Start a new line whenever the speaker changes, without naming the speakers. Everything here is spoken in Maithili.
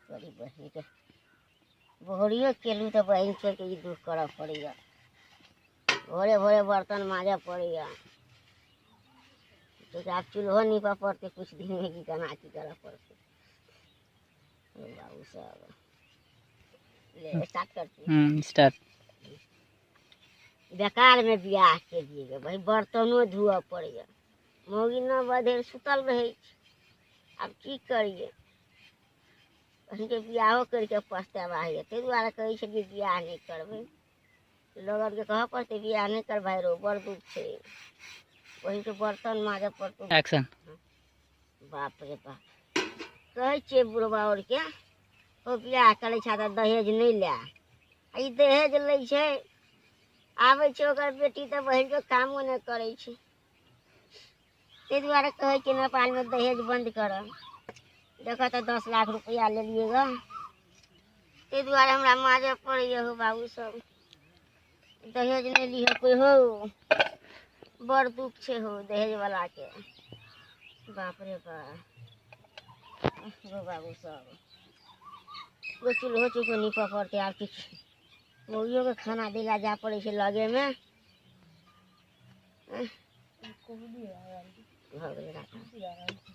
करी बहिनके भोरियो केलहुँ तऽ बहिन छोड़िके ई दुख करऽ पड़ैए। भोरे भोरे बर्तन माजऽ पड़ैए। तऽ आब चूल्हो नीपऽ पड़तै किछु दिनमे, की केना की करऽ पड़तै। बाबू सब ले स्टार्ट करती।
स्टार्ट।
बेकारमे बियाह केलियै भाय, बर्तनो धोअ पड़ैए। मौगी 9 बजे धरि सुतल रहै छै। आब की करियै, बहिनके बियाहो करिके पछतेबा होइए। ताहि दुआरे कहै छलियै बियाह नहि करबै। लोग आरके कहऽ पड़तै बियाह नहि कर भाय रो, बड़ दुख छै। बहिनके बर्तन माजऽ पड़तौ।
एक्शन।
बाप रे बाप, कहै छियै बुढ़बा आओरके, ओ बियाह करै छै तऽ दहेज नहि लए। आ ई दहेज लै छै, आबै छै ओकर बेटी तऽ बहिनके कामो नहि करै छै। ताहि दुआरे कहै छियै नेपालमे दहेज बन्द करऽ। देखऽ तऽ 10 लाख रुपैआ लेलियै गऽ, ताहि दुआरे हमरा माजऽ पड़ैए हौ बाबू सब। दहेज नहि लिहऽ कोइ हौ, बड़ दुख छै हौ दहेजवलाके। बाप रे बाप, हौ बाबू सब, ओ चूल्हो चौको नीपऽ पड़तै आब। किछु मौगियोके खाना दै लए जाय पड़ै छै लगेमे। भऽ गेलै, राखऽ।